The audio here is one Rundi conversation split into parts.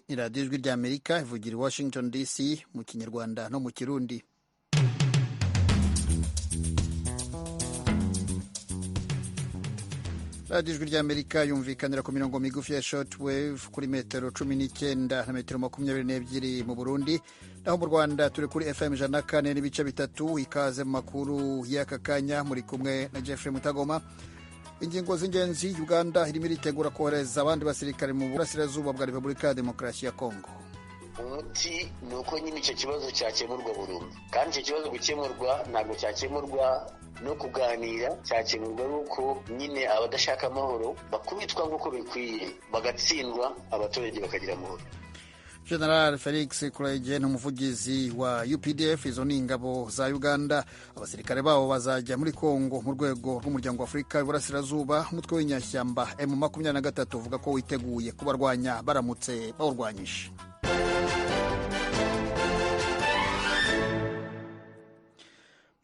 Ni radiyo Ijwi ry'Amerika ivugira i Washington DC mu Kinyarwanda no mu Kirundi. Radiyo Ijwi ry'Amerika yumvikanira ku mirongo migufi ya shortwave kuri metero 19 na metero 22 mu Burundi, naho mu Rwanda turi kuri FM 104.3. Ikaze mu makuru y'aka kanya, muri kumwe na Jeffrey Mutagoma. Ingingo z'ingenzi: Uganda irimo iritegura kohereza abandi basirikare mu burasirazuba bwa Repubulika ya Demokarasi ya Kongo. Umuti ni uko nyine icyo kibazo cyakemurwa burundu, kandi icyo kibazo gukemurwa ntabwo cyakemurwa no kuganira, cyakemurwa n'uko nyine abadashaka amahoro bakubitwa nk'uko bikwiye, bagatsindwa, abaturage bakagira amahoro. General Felix Kulayigye ni umuvugizi wa UPDF, izo ni ingabo za Uganda. Abasirikare babo bazajya muri Kongo mu rwego rw'umuryango wa Afurika y'Uburasirazuba. Umutwe w'inyashyamba M23 uvuga ko witeguye kubarwanya baramutse bawurwanyije.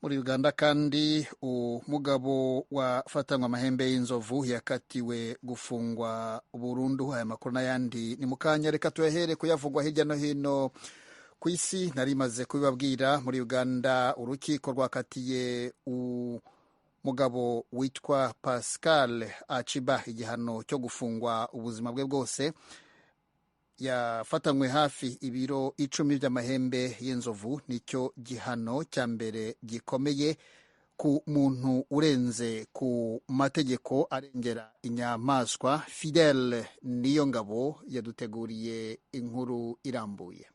Muri Uganda kandi, umugabo wafatanywe amahembe y'inzovu yakatiwe gufungwa burundu. Aya makuru n'ayandi ni mu kanya, reka tuyahere kuyavugwa hirya no hino ku isi. Nari maze kubibabwira, muri Uganda urukiko rwakatiye umugabo witwa Pascal Achiba igihano cyo gufungwa ubuzima bwe bwose. Yafatanywe hafi ibiro 10 by'amahembe y'inzovu, nicyo gihano cya mbere gikomeye ku muntu urenze ku mategeko arengera inyamaswa. Fidel Niyongabo yaduteguriye inkuru irambuye.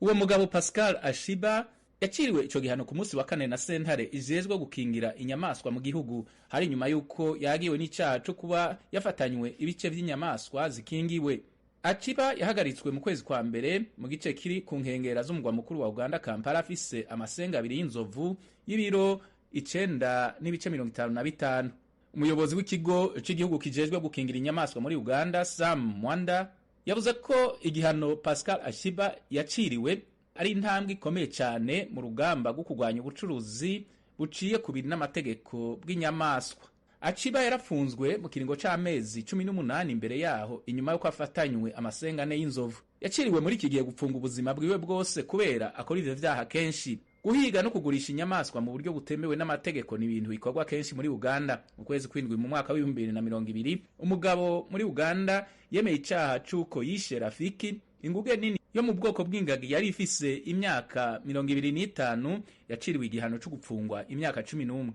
Uwo mugabo Pascal Ashiba yaciriwe ico gihano ku munsi wa kane na sentare ijejwe gukingira inyamaswa mu gihugu, hari nyuma y'uko yagiwe n'icaha co kuba yafatanywe ibice vy'inyamaswa zikingiwe. Achiba yahagaritswe mu kwezi kwa mbere mu gice kiri ku nkengera z'umugwa mukuru wa Uganda Kampala, afise amasenga abiri y'inzovu y'ibiro 9.55. Umuyobozi w'ikigo c'igihugu kijejwe gukingira inyamaswa muri Uganda, Sam Mwanda, yavuze ko igihano Pascal Ashiba yaciriwe ari intambwe ikomeye cyane mu rugamba rwo kurwanya ubucuruzi buciye ku biri n'amategeko bw'inyamaswa. Achiba yarafunzwe mu kiringo c'amezi 18 imbere yaho, inyuma yuko afatanywe amasenga ane y'inzovu. Yaciriwe muri iki gihe gupfunga ubuzima bwiwe bwose kubera akora ivyo vyaha kenshi. Guhiga no kugurisha inyamaswa mu buryo butemewe n'amategeko ni ibintu bikorwa kenshi muri Uganda. Mu kwezi kw'indwi mu mwaka w'2020, umugabo muri Uganda yemeye icaha c'uko yishe Rafiki, inguge nini yo mu bwoko bw'ingagi yari ifise imyaka 25, yaciriwe igihano co gupfungwa imyaka 11.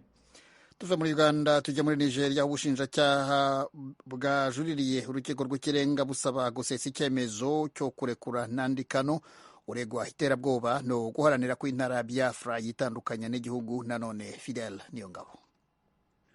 Tuve muri Uganda tujya muri Nigeria. Ubushinjacyaha bwajuririye urukiko rw'ikirenga busaba gusesa icyemezo cyo kurekura Nnamdi Kanu uregwa iterabwoba no guharanira ko intara ya Biafra yitandukanya n'igihugu. Nanone Fidel Niyongabo.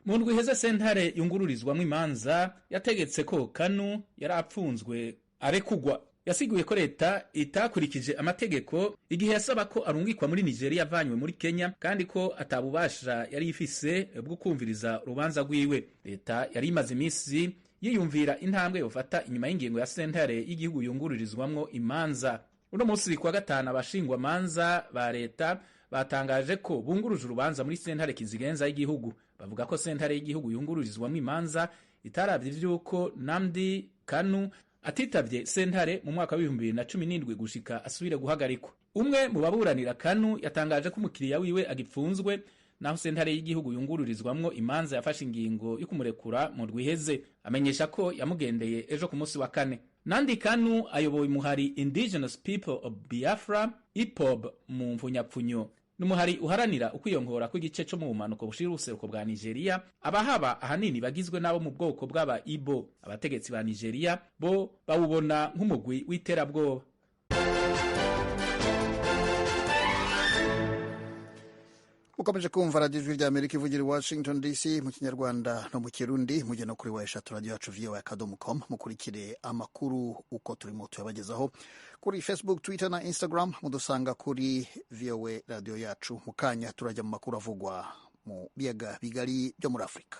Mu ndwi iheze, sentare yungururizwamo imanza yategetse ko Kanu yari apfunzwe arekugwa. Yasiguye ko leta itakurikije amategeko igihe yasaba ko arungikwa muri Nigeria avanywe muri Kenya, kandi ko atabubasha yari ifise bwo kumviriza urubanza rwiwe. Leta yari imaze iminsi yiyumvira intambwe yofata inyuma y'ingingo ya sentare y'igihugu yungururizwamwo imanza. Uno munsi kuwa gatanu, abashingwa manza ba leta batangaje ko bunguruje urubanza muri sentare kizigenza y'igihugu. Bavuga ko sentare y'igihugu yungururizwamwo imanza itaravye ivy'uko Nnamdi Kanu atitavye sentare mu mwaka w'2017 gushika asubire guhagarikwa. Umwe mu baburanira Kanu yatangaje ko umukiriya wiwe agipfunzwe, naho sentare y'igihugu yungururizwamwo imanza yafashe ingingo yo kumurekura mu ndwi iheze. Amenyesha ko yamugendeye ejo ku munsi wa kane. Nnamdi Kanu ayoboye umuhari Indigenous People of Biafra, IPOB mu mfunyapfunyo. N'umuhari uharanira ukwiyongora kw'igice co mu bumanuko bushira ubuseruko bwa Nigeria, abahaba ahanini bagizwe n'abo mu bwoko bw'aba Ibo. Abategetsi ba Nigeria bo bawubona nk'umugwi w'iterabwoba. Ukomeje kumva radiyo Ijwi ry'Amerika ivugira i Washington DC mu Kinyarwanda no mu Kirundi. Mujye no kuri www.radiyoyacu.voa.com mukurikire amakuru uko turimo tuyabagezaho. Kuri Facebook, Twitter na Instagram mudusanga kuri VOA radiyo yacu. Mu kanya turajya mu makuru avugwa mu biyaga bigari byo muri Afurika.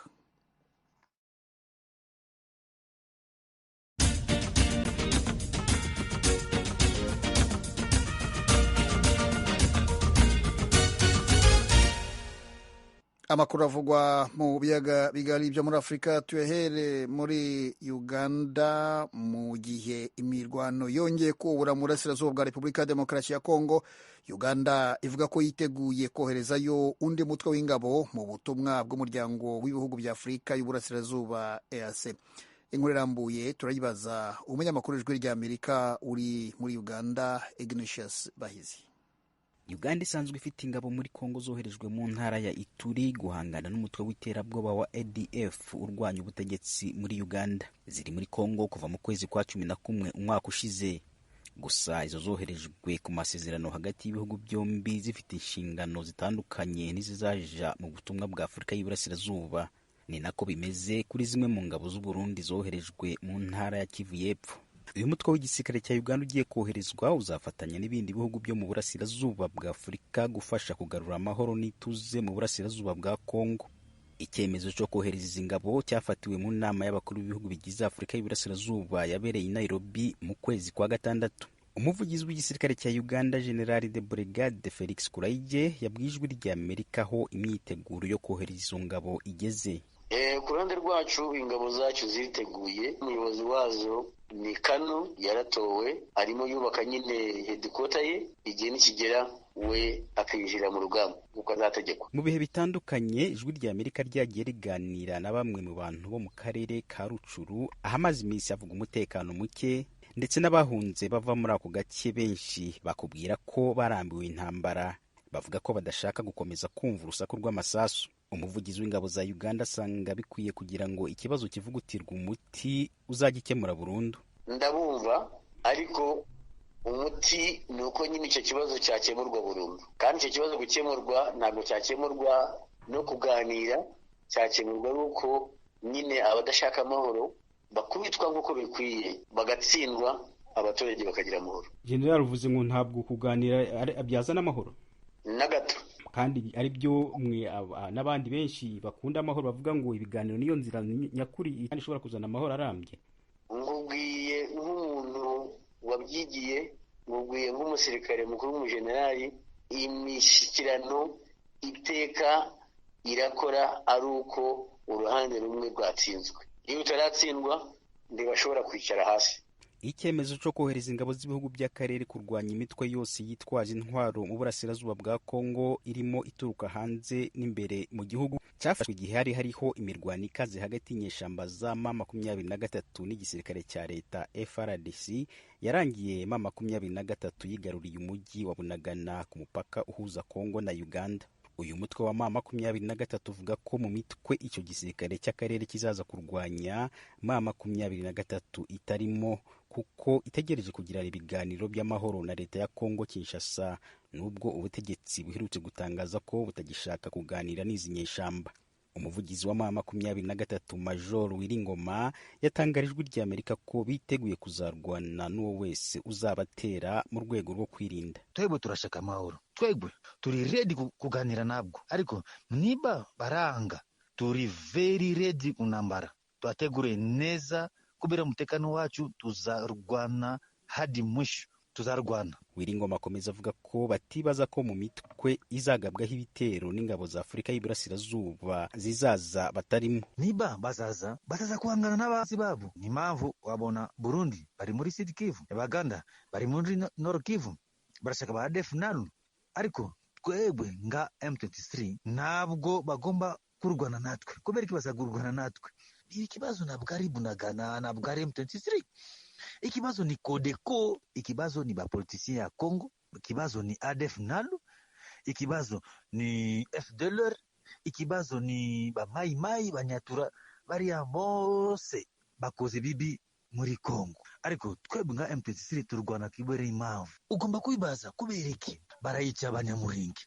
Amakuru avugwa mu biyaga bigari byo muri Afurika tuyahere muri Uganda, mu gihe imirwano yongeye kubura mu burasirazuba bwa Repubulika ya Demokarasi ya Kongo. Uganda ivuga ko yiteguye koherezayo undi mutwe w'ingabo mu butumwa bw'umuryango w'ibihugu bya Afurika y'Uburasirazuba EAC. Inkuru irambuye turayibaza umunyamakuru w'Ijwi ry'Amerika uri muri Uganda, Ignatius Bahizi. Uganda isanzwe ifite ingabo muri Kongo zoherejwe mu ntara ya Ituri guhangana n'umutwe w'iterabwoba wa ADF urwanya ubutegetsi muri Uganda. Ziri muri Kongo kuva mu kwezi kwa 11 umwaka ushize. Gusa izo zoherejwe ku masezerano hagati y'ibihugu byombi zifite inshingano zitandukanye n'izizaja mu butumwa bwa Afurika y'Iburasirazuba. Ni nako bimeze kuri zimwe mu ngabo z'u Burundi zoherejwe mu ntara ya Kivu y'Epfo. Uyu mutwe w'igisirikare cya Uganda ugiye koherezwa uzafatanya n'ibindi bihugu byo mu burasirazuba bwa Afurika gufasha kugarura amahoro n'ituze mu burasirazuba bwa Kongo. Icyemezo cyo kohereza izi ngabo cyafatiwe mu nama y'abakuru b'ibihugu bigize Afurika y'Iburasirazuba yabereye i Nairobi mu kwezi kwa 6. Umuvugizi w'igisirikare cya Uganda, General de Brigade Felix Kulayigye, yabwiye Ijwi ry'Amerika aho imyiteguro yo kohereza izo ngabo igeze. Ku ruhande rwacu ingabo zacu ziteguye, umuyobozi wazo ni Kano yaratowe, arimo yubaka nyine hedikota ye, igihe nikigera we akinjira mu rugamba kuko azategekwa. Mu bihe bitandukanye Ijwi rya Amerika ryagiye riganira na bamwe mu bantu bo mu karere ka Rucuru ahamaze iminsi avuga umutekano muke, ndetse n'abahunze bava muri ako gace benshi bakubwira ko barambiwe intambara, bavuga ko badashaka gukomeza kumva urusaku rw'amasasu. Umuvugizi w'ingabo za Uganda asanga bikwiye kugira ngo ikibazo kivugutirwe umuti uzagikemura burundu. Ndabumva, ariko umuti ni uko nyine icyo kibazo cyakemurwa burundu, kandi icyo kibazo gukemurwa ntabwo cyakemurwa no kuganira, cyakemurwa ari uko nyine abadashaka amahoro bakubitwa nk'uko bikwiye, bagatsindwa, abaturage bakagira amahoro. General, uvuze ngo ntabwo kuganira byazana amahoro na gato, kandi ari byo mwe n'abandi benshi bakunda amahoro bavuga ngo ibiganiro niyo nzira nyakuri kandi ishobora kuzana amahoro arambye. Nkubwiye nk'umuntu wabyigiye, nkubwiye nk'umusirikare mukuru w'umujenerali, imishyikirano iteka irakora ari uko uruhande rumwe rwatsinzwe. Iyo utaratsindwa ntibashobora kwicara hasi. Icyemezo cyo kohereza ingabo z'ibihugu by'akarere kurwanya imitwe yose yitwaje intwaro mu burasirazuba bwa Kongo irimo ituruka hanze n'imbere mu gihugu cyafashwe igihe hari hariho imirwano ikaze hagati y'inyeshyamba za M23 n'igisirikare cya leta FARDC, yarangiye M23 yigaruriye umujyi wa Bunagana ku mupaka uhuza Kongo na Uganda. Uyu mutwe wa M23 uvuga ko mu mitwe icyo gisirikare cy'akarere kizaza kurwanya M23 itarimo, kuko itegereje kugirana ibiganiro by'amahoro na leta ya Kongo Kinshasa, nubwo ubutegetsi buherutse gutangaza ko butagishaka kuganira n'izi nyeshyamba. Umuvugizi wa M23 Major Wiringoma yatangarije Ijwi ry'Amerika ko biteguye kuzarwana n'uwo wese uzabatera mu rwego rwo kwirinda. Twebwe turashaka amahoro, twebwe turi ready kuganira nabwo, ariko niba baranga turi very ready kunambara, twategure neza kubera umutekano wacu, tuzarwana hadi mwisho, tuzarwana. Wiringoma akomeza avuga ko batibaza ko mu mitwe izagabwaho ibitero n'ingabo za Afurika y'Iburasirazuba zizaza batarimo. Niba bazaza kuhangana n'abazi babo. Ni impamvu wabona Burundi bari muri Sud Kivu, Abaganda bari muri Nord Kivu, barashaka ba ADF nalo, ariko twebwe nga M23 ntabwo bagomba kurwana natwe. Kubera iki bazagurwana natwe? Ikibazo ntabwo ari Bunagana, ntabwo ari M23. Ikibazo ni Codeco, ikibazo ni bapolitisien ya Congo, ikibazo ni ADF nalo, ikibazo ni FDLR, ikibazo ni bamaimai banyatura, bariya bose bakoze bibi muri Congo. Ariko twebwe nka M23 turwana kibere impamvu. Ugomba kwibaza kubera iki barayica abanyamuringi,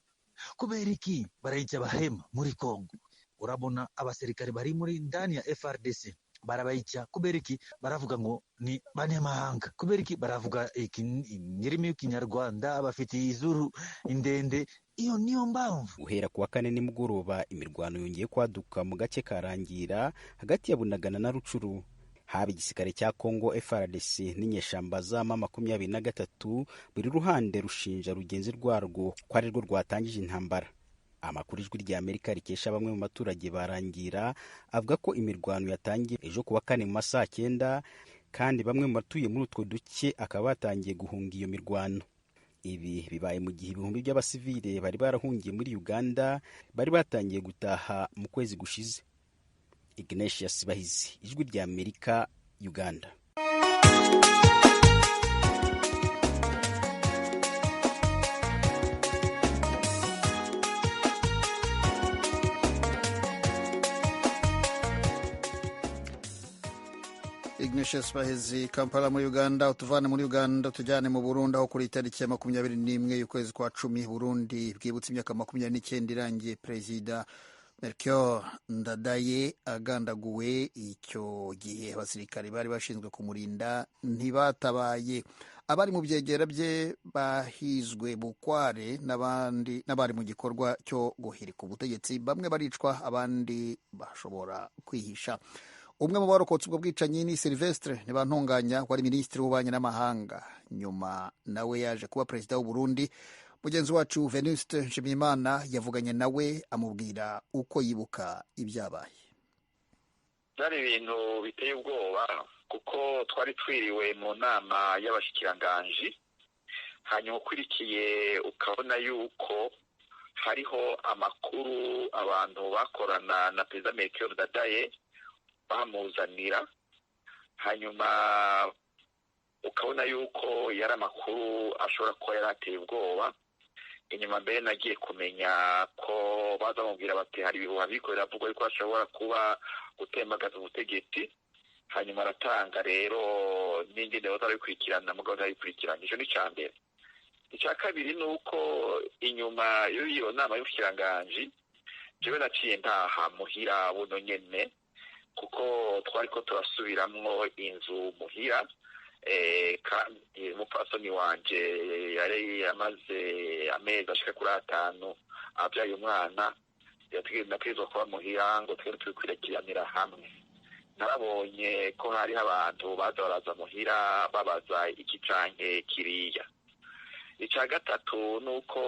kubera iki barayica abahema muri Congo. Urabona abasirikare bari muri ndani ya FRDC barabayica kubera iki? Baravuga ngo ni banyamahanga. Kubera iki baravuga indimi y'ikinyarwanda, bafite izuru indende? Iyo niyo mpamvu. Guhera kuwa kane nimugoroba imirwano yongeye kwaduka mu gace karangira hagati ya Bunagana na Rucuru. Haba igisirikare cya Kongo FARDC n'inyeshyamba za M23, buri ruhande rushinja rugenzi rwarwo ko ari rwo rwatangije intambara. Amakuru Ijwi rya Amerika rikesha bamwe mu baturage barangira avuga ko imirwano yatangiye ejo kuwa kane mu masaha 9, kandi bamwe mu batuye muri utwo duce akaba batangiye guhunga iyo mirwano. Ibi bibaye mu gihe ibihumbi by'abasivile bari barahungiye muri Uganda bari batangiye gutaha mu kwezi gushize. Ignatius Bahizi, Ijwi rya Amerika, Uganda. Ignatius Bahezi, Kampala muri Uganda. Utuvane muri Uganda tujyane mu Burundi, aho kuri itariki ya 21 y'ukwezi kwa 10 Burundi bwibutse imyaka 29 irangiye Perezida Melchior Ndadaye agandaguwe. Icyo gihe abasirikare bari bashinzwe kumurinda ntibatabaye. Abari mu byegera bye bahizwe bukware n'abandi n'abari mu gikorwa cyo guhirika ubutegetsi, bamwe baricwa abandi bashobora kwihisha. Umwe mu barokotse ubwo bwicanyi ni Sylvestre Ntibantunganya, wari minisitiri w'ububanyi n'amahanga, nyuma nawe yaje kuba perezida w'u Burundi. Mugenzi wacu Venuste Nshimiyimana yavuganye nawe amubwira uko yibuka ibyabaye. Byari ibintu biteye ubwoba, kuko twari twiriwe mu nama y'abashikiranganji, hanyuma ukurikiye ukabona yuko hariho amakuru abantu bakorana na perezida Melchior Ndadaye bamuzanira, hanyuma ukabona yuko yari amakuru ashobora kuba yari ateye ubwoba. Inyuma mbere nagiye kumenya ko baza bamubwira bati hari ibihuha biriko biravugwa yuko ashobora kuba gutembagaza ubutegetsi, hanyuma aratanga rero n'ingene baza barabikurikirana, mugabo ntabikurikirana. Ico ni ica mbere. Ica kabiri ni uko inyuma y'iyo nama y'ubushikiranganji jewe naciye ntaha muhira buno nyene, kuko twariko turasubiramwo inzu muhira, kandi umupfasoni wanje yari amaze amezi ashika kuri 5 abyaye umwana, nategerezwa kuba muhira ngo twere tubikurikiranira hamwe. Narabonye ko hariho abantu baza baraza muhira babaza iki canke kiriya. Ica gatatu ni uko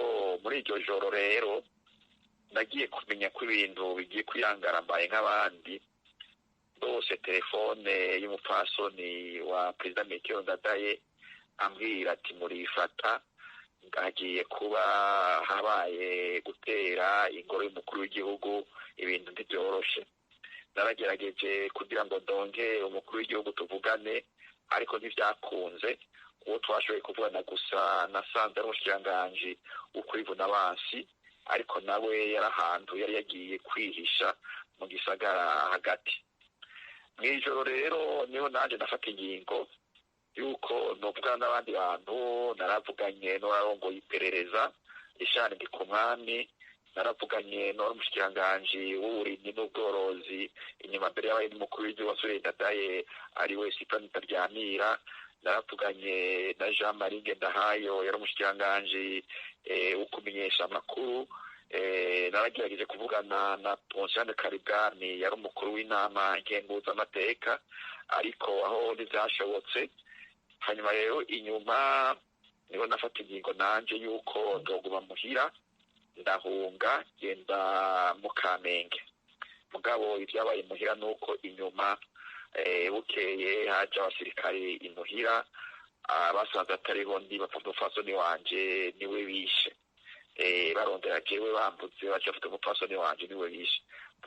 muri iryo joro rero nagiye kumenya ko ibintu bigiye kuyangara mbaye nk'abandi bose. Telefone y'umupfasoni wa perezida Melchior Ndadaye ambwira ati murifata, hagiye kuba habaye gutera ingoro y'umukuru w'igihugu, ibintu ntibyoroshe. Naragerageje kugira ngo ndonke umukuru w'igihugu tuvugane, ariko ntibyakunze. Uwo twashoboye kuvugana gusa nasanze ari umushikiranganji wo kwivuna abansi, ariko nawe yari ahantu yari yagiye kwihisha mu gisagara hagati. Mw'ijoro rero niho nanje nafata ingingo yuko novugana n'abandi bantu. Naravuganye n'uwarongoye iperereza Richard Ndikumwami, naravuganye n'uwari umushikiranganji w'uburimyi n'ubworozi inyuma mbere yabaye n'umukuru w'igihugu wasubiriye Ndadaye ariwe Cyprien Ntaryamira, naravuganye na Jean Marie Ngendahayo yari umushikiranganji wo kumenyesha amakuru, naragerageje kuvugana na Ponsiano Karibwami yari umukuru w'inama nkenguzamateka, ariko aho ntivyashobotse. Hanyuma rero inyuma niho nafata ingingo nanje yuko ndoguma muhira, ndahunga genda mu Kamenge. Mugabo ibyabaye muhira nuko inyuma bukeye haje abasirikare imuhira, basanze atariho ndi, bafata umupfasoni wanje niwe bishe. Barondera jewe bambutse baca bafata umupfasoni wanje niwe bishe.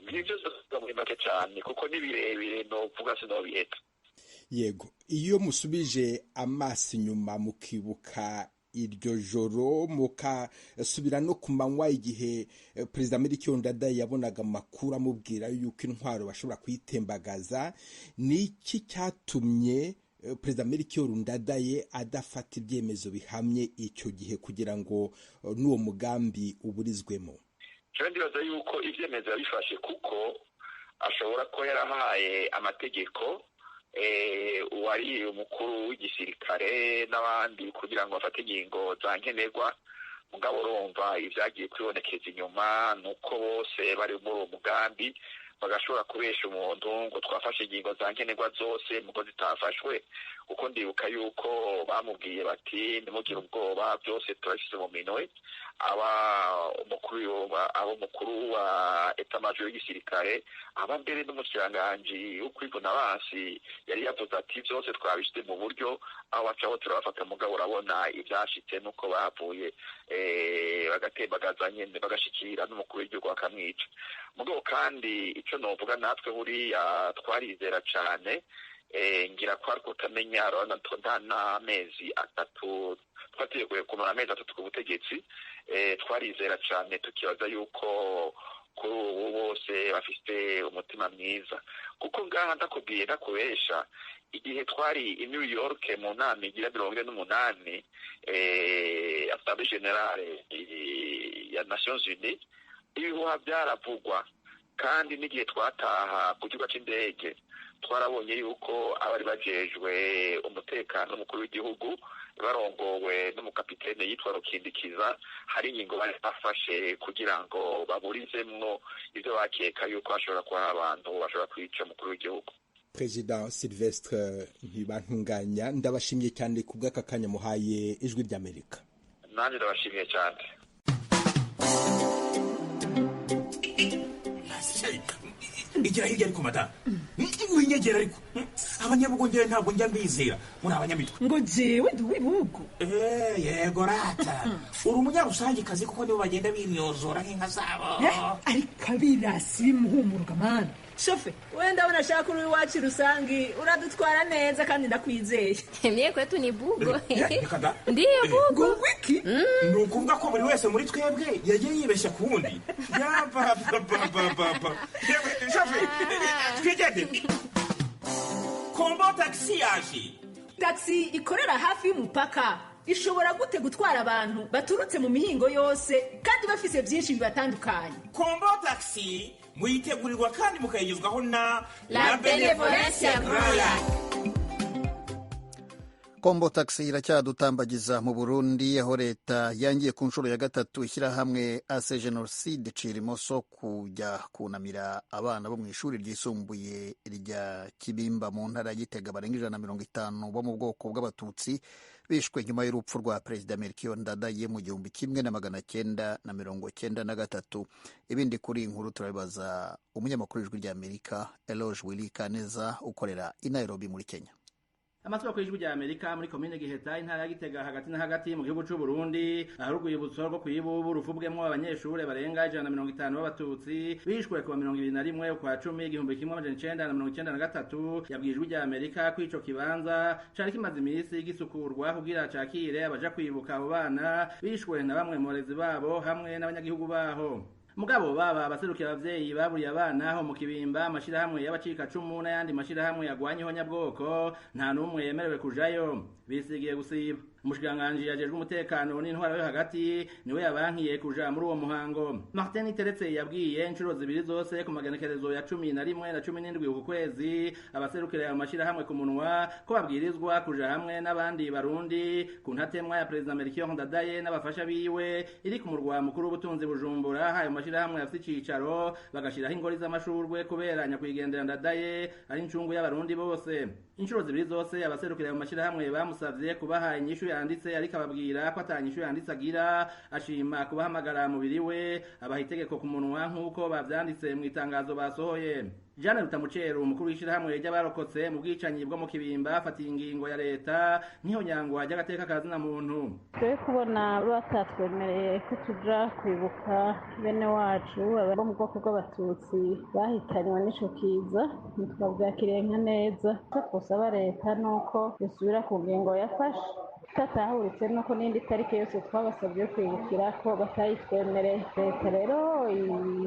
Ivyo vyose muri make cane, kuko ni birebire novuga sinobiheza. Yego, iyo musubije amaso inyuma mukibuka iryo joro, mukasubira no ku manywa igihe perezida Melchior Ndadaye yabonaga amakuru amubwira yuko intwaro bashobora kuyitembagaza, ni iki cyatumye perezida Melchior Ndadaye adafata ibyemezo bihamye icyo gihe kugira ngo n'uwo mugambi uburizwemo? Jewe ndibaza yuko ibyemezo yabifashe kuko ashobora kuba yarahaye amategeko uwari umukuru w'igisirikare n'abandi kugira ngo bafate ingingo za nkenerwa. Mugabo urumva ibyagiye kwibonekeza inyuma nuko bose bari muri uwo mugambi, Bagashobora kubesha umuntu ngo twafashe ingingo za nkenerwa zose muko zitafashwe, kuko ndibuka yuko bamubwiye bati ntimugire ubwoba, byose turabishyize mu minwe. Aba umukuru, abo mukuru wa état-major y'igisirikare, aba mbere n'umushikiranganji wo kwivuna abansi yari yavuze ati byose twabishyize mu buryo, aho bacaho turabafata. Mugabo urabona ibyashitse nuko bavuye bagatembagaza nyene, bagashikira n'umukuru w'igihugu bakamwica. Mugabo kandi ico novuga, natwe buriya twarizera cane, ngira ko ariko utamenya. Urabona nta n'amezi 3 twateguye kumara amezi 3 ku butegetsi, twarizera cane tukibaza yuko kuri ubu bose bafite umutima mwiza, kuko ngaha ndakubwiye ndakubesha, igihe twari i New York mu nama igira 48, Assemblée Générale ya Nations Unies, ibihuha byaravugwa. Kandi n'igihe twataha ku kibuga c'indege, twarabonye yuko abari bajejwe umutekano w'umukuru w'igihugu barongowe n'umukapitene yitwa Rukindikiza, hari ingingo bari bafashe kugira ngo baburizemwo ivyo bakeka yuko hashobora kuba hari abantu bashobora kwica umukuru w'igihugu. Perezida Sylvestre Ntibantunganya, ndabashimiye cyane ku bw'aka kanya muhaye Ijwi ry'Amerika. Nanjye ndabashimiye cyane. Igira hirya ariko madamu, winyegera ariko. Abanyabugongera ntabwo njya mbizera muri abanyamitwe. Ngo jewe ndi uw'ibihugu. Yego rata, uri umunyarusangikazi, kuko nibo bagenda bimyozora nk'inka zabo. Ariko abirasi bimuhumuruka mana, shofe, wenda unashaka uri iwacu rusangi uradutwara neza kandi ndakwizeye. Mie kwetu ni bugo. Reka da. Ndiyo bugo. Ngo wiki? Ni ukuvuga ko buri wese muri twebwe yagiye yibeshya ku wundi? Yabababababa. Shofe, twigende. Kombo Taxi yaje. Taxi ikorera hafi y'umupaka ishobora gute gutwara abantu baturutse mu mihingo yose kandi bafise byinshi bibatandukanye? Kombo Taxi muyitegurirwa kandi mukayigezwaho na La Benevolencia Royal. Kombo Taxi iracyadutambagiza mu Burundi, aho leta yangiye ku nshuro ya gatatu ishyirahamwe AC Génocide Cirimoso kujya kunamira abana bo mu ishuri ryisumbuye rya Kibimba mu ntara ya Gitega barenga 150 bo mu bwoko bw'Abatutsi bishwe nyuma y'urupfu rwa Perezida Melchior Ndadaye mu 1993. Ibindi kuri iyi nkuru turabibaza umunyamakuru w'Ijwi ry'Amerika Eloge Willy Kaneza ukorera i Nairobi muri Kenya. Amasoko y'Ijwi rya Amerika muri komine Giheta, intara ya Gitega, hagati na hagati mu gihugu c'u Burundi, ahari urwibutso rwo kwibubu ruvubwemwo abanyeshure barenga 150 b'Abatutsi bishwe kuwa 21 ukwa cumi 1993, yabwiye Ijwi rya Amerika ko ico kibanza cari kimaze imisi gisukurwa kugira cakire abaja kwibuka abo bana bishwe na bamwe mu barezi babo hamwe n'abanyagihugu baho. Mugabo baba abaserukiye abavyeyi baburiye abana aho mu Kibimba, amashirahamwe y'abacikacumu n'ayandi mashirahamwe yagwanye ihonyabwoko, nta n'umwe yemerewe kujayo, bisigiye gusiba. Umushikiranganji ajejwe umutekano n'intwaro yo hagati niwe yabankiye kuja muri uwo muhango. Martin Teretse yabwiye inshuro zibiri zose ku magenekerezo ya 11 na 17 uku kwezi abaserukira ayo mashirahamwe ku munwa ko babwirizwa kuja hamwe n'abandi Barundi ku ntatemwa ya Perezida Melchior Ndadaye n'abafasha biwe iri ku murwa mukuru w'ubutunzi Bujumbura, ayo mashirahamwe afite icicaro, bagashiraho ingori z'amashurwe kubera nyakwigendera Ndadaye ari incungu y'Abarundi bose. Inshuro zibiri zose abaserukira ayo mashirahamwe bamusavye kubaha inyishu yanditse, ariko ababwira ko atanyishu yanditse agira, ashima kubahamagara mubiri we abaha itegeko ku munwa nk'uko bavyanditse mu itangazo basohoye. Jeanne Rutamucero, umukuru w'ishirahamwe ry'abarokotse mu bwicanyi bwo mu Kibimba, afatiye ingingo ya leta nk'ihonyangwa ry'agateka ka zina muntu. Twe kubona batatwemereye ko tuja kwibuka bene wacu bo mu bwoko bw'Abatutsi bahitanywe n'ico kiza, ntitwavyakiriye nka neza. Ico twosaba leta nuko yosubira ku ngingo yafashe, tutatahuritse nuko n'indi tariki yose twabasabye kwibukira ko batayitwemereye. Leta rero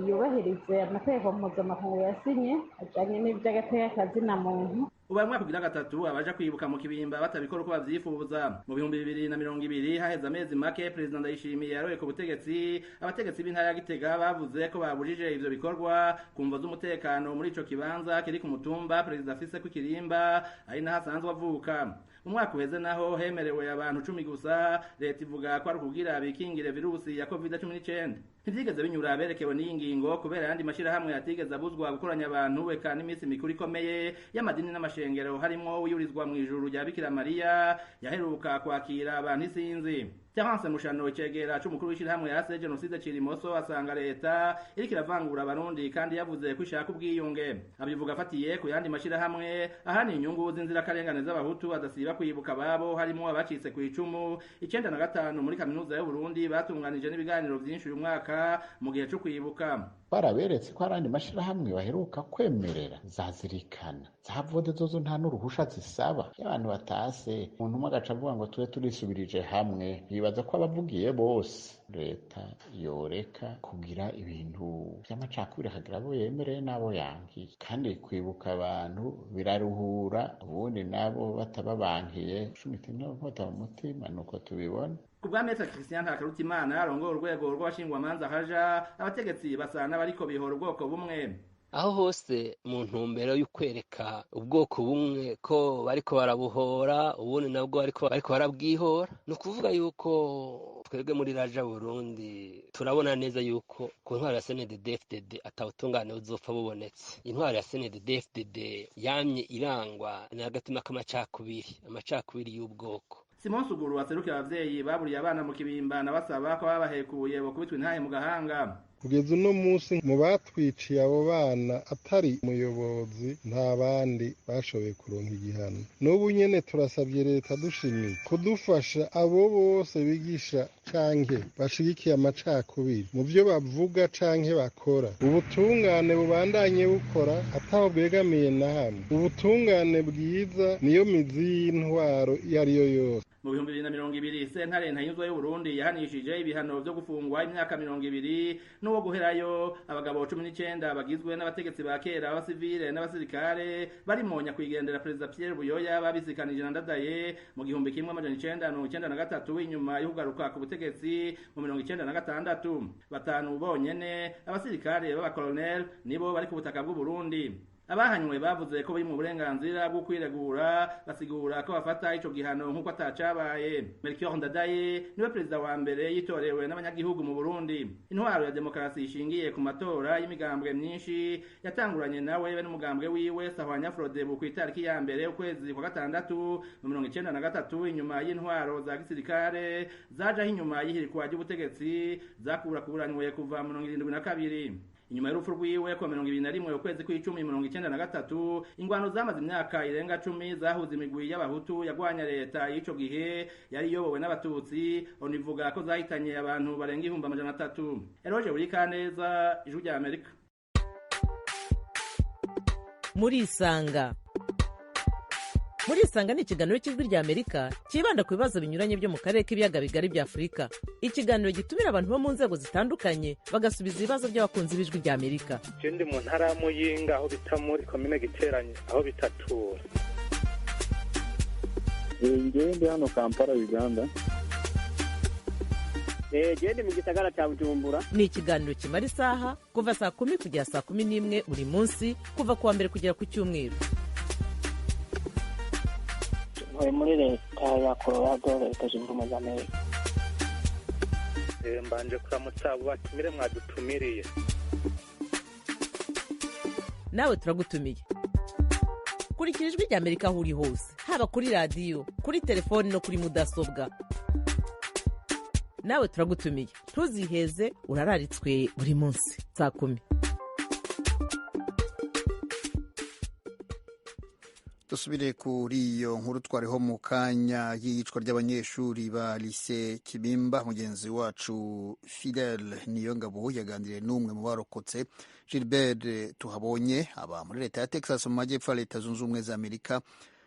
yubahirize amategeko mpuzamakungu yasinye ajanye n'ivy'agateka ka zina muntu. Ubaye umwaka ugira gatatu abaja kwibuka mu Kibimba batabikora uko bavyifuza. Mu 2020, haheze amezi make Perezida Ndayishimiye yaroye ku butegetsi, abategetsi b'intara ya Gitega bavuze ko babujije ivyo bikorwa ku mvo z'umutekano muri ico kibanza kiri ku mutumba Perezida afise ku Kirimba, ari naho asanzwe avuka. Mu mwaka uheze naho hemerewe abantu 10 gusa, leta ivuga ko ari ukugira bikingire virusi ya COVID-19. Ntivyigeze binyura berekewe n'iyi ngingo kubera ayandi mashirahamwe atigeze abuzwa gukoranya abantu eka n'iminsi mikuru ikomeye y'amadini n'amashengero, harimwo uyurizwa mw'ijuru rya Bikira Mariya yaheruka kwakira abantu isinzi. Terence Mushano, icegera c'umukuru w'ishirahamwe yarase jenoside Cirimoso, asanga leta iriko iravangura abarundi kandi yavuze ko ishaka ubwiyunge. Abivuga afatiye ku yandi mashirahamwe ahana inyungu z'inzirakarengane z'abahutu adasiba kwibuka ababo, harimwo abacitse ku icumu 95 muri kaminuza y'Uburundi batunganije n'ibiganiro vyinshi uyu mwaka mu gihe co kwibuka. Baraberetse ko hari andi mashirahamwe baheruka kwemerera zazirikana zavode zozo nta n'uruhusha zisaba. Iyo abantu batase, umuntu umwe agaca avuga ngo tube turisubirije hamwe, bibaza ko abavugiye bose. Leta yoreka kugira ibintu by'amacakubiri, akagira abo yemereye n'abo yangiye. Kandi kwibuka abantu biraruhura, ubundi nabo batababankiye cumita inkota mu mutima, nuko tubibona. Ku bwa Maître Christian Ntakarutimana arongoye urwego rw'abashingwamanza haja, abategetsi basa n'abariko bihora ubwoko bumwe. Aho hose mu ntumbero yo kwereka ubwoko bumwe ko bariko barabuhora, ubundi nabwo bariko barabwihora. Ni ukuvuga yuko twebwe muri Raja Burundi turabona neza yuko ku ntwaro ya CNDD-FDD atawutungane buzopfa bubonetse. Intwaro ya CNDD-FDD yamye irangwa n'agatima k'amacakubiri, amacakubiri y'ubwoko. Simon Suguru aserukira abavyeyi baburiye abana mu Kibimba, basaba ko babahekuye bokubitwa intahe mu gahanga. Kugeza uno munsi mu batwiciye abo bana atari umuyobozi, nta bandi bashoboye kuronka igihano. N'ubu nyene turasabye leta dushimiye kudufasha abo bose bigisha canke bashigikiye amacakubiri mu byo bavuga canke bakora. Ubutungane bubandanye bukora ataho bwegamiye na hamwe. Ubutungane bwiza niyo mizi y'intwaro iyo ariyo yose. Mu 2020, sentare ntahinyuzwa y'Uburundi yahanishije ibihano vyo gufungwa imyaka 20 n'uwo guherayo abagabo 19 bagizwe n'abategetsi ba kera, abasivile n'abasirikare, barimo nyakwigendera Perezida Pierre Buyoya, babisikanije na Ndadaye mu 1993 inyuma yo kugaruka ku butegetsi mu 96. Batanu bonyene, abasirikare b'abakolonel, nibo bari ku butaka bw'Uburundi. Abahanywe bavuze ko bari mu burenganzira bwo kwiregura, basigura ko bafata ico gihano nk'uko atacabaye. Melchior Ndadaye niwe perezida wa mbere yitorewe n'abanyagihugu mu Burundi. Intwaro ya demokarasi ishingiye ku matora y'imigambwe myinshi yatanguranye nawe be n'umugambwe wiwe Sahwanya Frodebu ku itariki ya 1 ukwezi kwa gatandatu mu 1993, inyuma y'intwaro za gisirikare zajaho inyuma y'ihirikwa ry'ubutegetsi zakurakuranywe kuva mu 1972. Inyuma y'urupfu rwiwe ku 21 ukwezi kw'icumi 1993, ingwano zamaze imyaka irenga 10 zahuza imigwi y'abahutu yagwanya leta y'ico gihe yari iyobowe n'abatutsi, onivuga ko zahitanye abantu barenga 300,000. Eroje Burikaneza, Ijwi rya Amerika. Murisanga. Murisanga ni ikiganiro cy'Ijwi rya Amerika cyibanda ku bibazo binyuranye byo mu karere k'ibiyaga bigari bya Afurika. Ikiganiro gitumira abantu bo mu nzego zitandukanye bagasubiza ibibazo by'abakunzi b'Ijwi rya Amerika. Je ndi mu ntara ya Muyinga, aho bita muri komine Giteranye, aho bitatura. Njyewe ndi hano Kampala, Uganda. Jewe mu gisagara ca Bujumbura. Ni ikiganiro kimara isaha kuva saa 10 kugera saa 11 buri munsi, kuva kuwa mbere kugera ku cyumweru. Ntuye muri leta ya Colorado, Leta Zunze Ubumwe za Amerika. Mbanje kuramutsa abo batumire mwadutumiriye. Nawe turagutumiye. Kurikira Ijwi rya Amerika aho uri hose, haba kuri radiyo, kuri telefoni no kuri mudasobwa. Nawe turagutumiye, ntuziheze, urararitswe buri munsi saa 10. Dusubire kuri iyo nkuru twariho mu kanya y'iyicwa ry'abanyeshuri ba Lycée Kibimba. Mugenzi wacu Fidel Niyongabo yaganiriye n'umwe mu barokotse, Gilbert Tuhabonye, aba muri leta ya Texas mu majyepfo ya Leta Zunze Ubumwe za Amerika.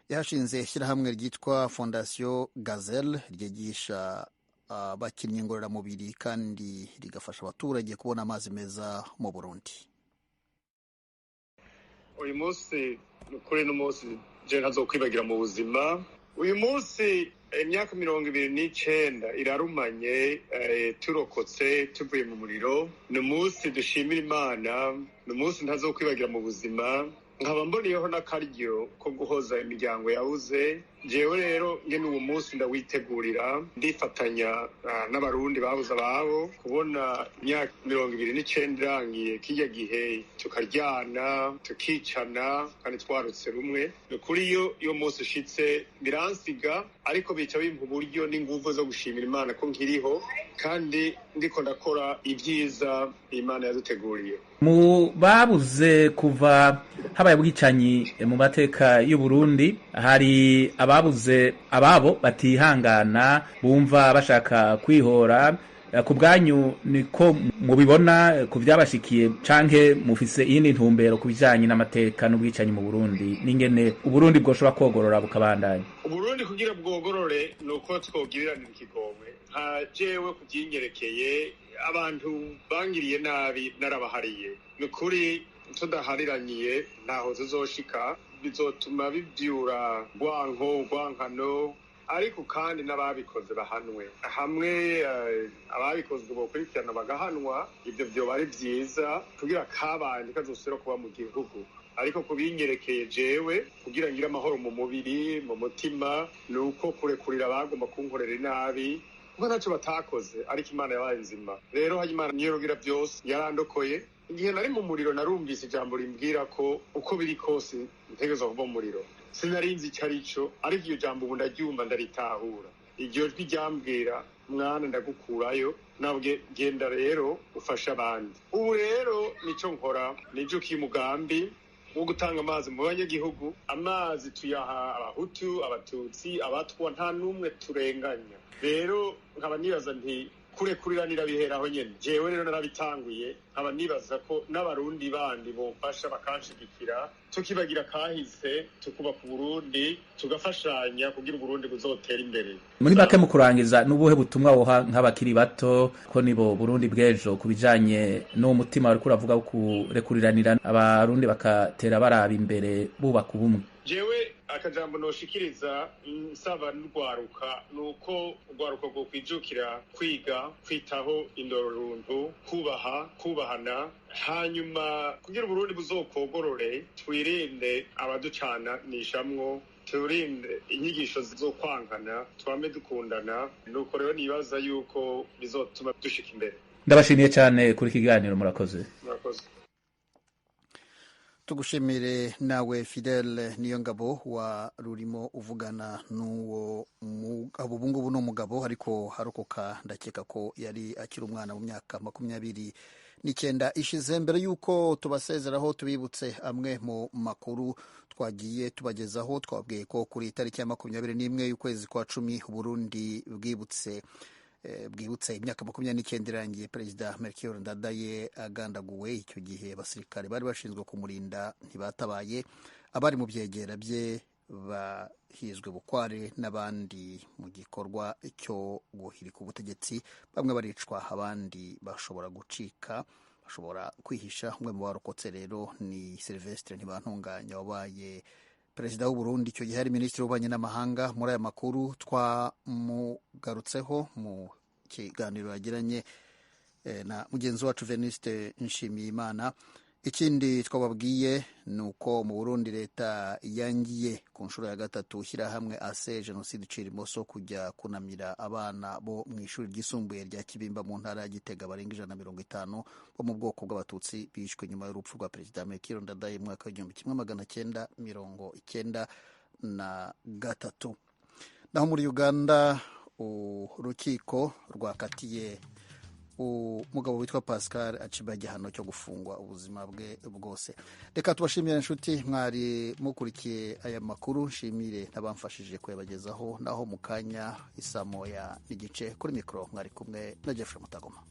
Yahashinze ishyirahamwe ryitwa Fondation Gazelle ryigisha abakinnyi ngororamubiri kandi rigafasha abaturage kubona amazi meza mu Burundi. Uyu munsi nukuri n'umunsi je ntazokwibagira mu buzima. Uyu munsi imyaka 29 irarumanye turokotse tuvuye mu muriro. Ni umunsi dushimira Imana, ni umunsi ntazokwibagira mu buzima. Nkaba mboneyeho n'akaryo ko guhoza imiryango yabuze. Jewe rero ngene uwo munsi ndawitegurira, ndifatanya n'abarundi babuze ababo. Kubona imyaka 29 irangiye, kirya gihe tukaryana, tukicana kandi twarutse rumwe, ni ukuri iyo munsi ushitse biransiga, ariko bica bimpa uburyo n'inguvu zo gushimira Imana ko nkiriho kandi ndiko ndakora ibyiza Imana yaduteguriye. Mu babuze kuva habaye ubwicanyi mu mateka y'u Burundi, hari ababuze ababo batihangana, bumva bashaka kwihora. Ku bwanyu niko mubibona ku byabashikiye, canke mufise iyindi ntumbero ku bijanye n'amateka n'ubwicanyi mu Burundi, n'ingene Uburundi bwoshobora kogorora bukabandanya? Uburundi kugira bwogorore ni uko twogiriranira ikigongwe. Nka jewe kubyinyerekeye, abantu bangiriye nabi narabahariye. Ni ukuri tudahariraniye ntaho tuzoshika, bizotuma bibyura rwanko rwankano. Ariko kandi n'ababikoze bahanwe. Hamwe ababikozwe bokurikirana bagahanwa, ibyo vyoba ari vyiza kugira kabandi kazosubira kuba mu gihugu. Ariko kubinyerekeye jewe, kugira ngire amahoro mu mubiri, mu mutima, ni uko kurekurira abagomba kunkorera inabi, kuko ntacyo batakoze, ariko Imana yabaye nzima. Rero Imana niyo rugira byose, yarandokoye. Igihe nari mu muriro narumvise ijambo rimbwira ko uko biri kose ntegerezwa kuva mu muriro. Sinarinzi icyo ari cyo, ariko iryo jambo ubu ndaryumva, ndaritahura. Iryo jwi ryambwira: "Mwana, ndagukurayo, nabwe genda rero ufashe abandi." Ubu rero nico nkora, nijukiye umugambi wo gutanga amazi mu banyagihugu. Amazi tuyaha abahutu, abatutsi, abatwa, nta n'umwe turenganya. Rero nkaba nibaza nti kurekuriranira biheraho nyene. Jewe rero narabitanguye, nkaba nibaza ko n'abarundi bandi bomfasha bakanshigikira, tukibagira kahise, tukubaka Uburundi, tugafashanya kugira Uburundi buzotera imbere. Muri make, mu kurangiza, n'ubuhe butumwa woha nk'abakiri bato, ko nibo Burundi bw'ejo, ku bijanye n'uwo mutima wariko uravuga wo kurekuriranira, abarundi bakatera baraba imbere, bubaka ubumwe? Jewe akajambo noshikiriza nsaba n'urwaruka ni uko urwaruka rwokwijukira kwiga, kwitaho indororuntu, kubaha, kubahana. Hanyuma kugira Uburundi buzokogorore, twirinde abaducananishamwo, turinde inyigisho zo kwankana, twame dukundana. Nuko rero nibaza yuko bizotuma dushika imbere. Ndabashimiye cyane kuri iki kiganiro, murakoze. Murakoze. Tugushimire nawe Fidele Niyongabo wa rurimo uvugana n'uwo mugabo. Ubu ngubu ni umugabo, ariko harokoka ndakeka ko yari akiri umwana mu myaka 29 ishize. Mbere y'uko tubasezeraho, tubibutse amwe mu makuru twagiye tubagezaho. Twabwiye ko kuri tariki ya 21 y'ukwezi kwa 10 Burundi bwibutse imyaka 29 irangiye Perezida Melchior Ndadaye agandaguwe. Icyo gihe abasirikare bari bashinzwe kumurinda ntibatabaye, abari mu byegera bye bahizwe bukware n'abandi mu gikorwa cyo guhirika ubutegetsi, bamwe baricwa, abandi bashobora gucika, bashobora kwihisha. Umwe mu barokotse rero ni Sylvestre Ntibantunganya wabaye Perezida w'u Burundi, icyo gihe ari Minisitiri w'Ububanyi n'Amahanga. Muri aya makuru twamugarutseho mu kiganiro yagiranye na mugenzi wacu Venuste Nshimiyimana. Ikindi twababwiye ni uko mu Burundi leta yangiye ku nshuro ya gatatu ishyirahamwe ase Jenoside icira imoso kujya kunamira abana bo mu ishuri ryisumbuye rya Kibimba mu ntara ya Gitega barenga 150 bo mu bwoko bw'abatutsi bishwe nyuma y'urupfu rwa Perezida Melchior Ndadaye mu mwaka w'1993. Naho muri Uganda, urukiko rwakatiye umugabo witwa Pascal Aciba igihano cyo gufungwa ubuzima bwe bwose. Reka tubashimire inshuti mwari mukurikiye aya makuru, nshimire n'abamfashije kuyabagezaho. Naho mu kanya isaa 1:30 kuri mikoro mwari kumwe na Jeffrey Mutagoma.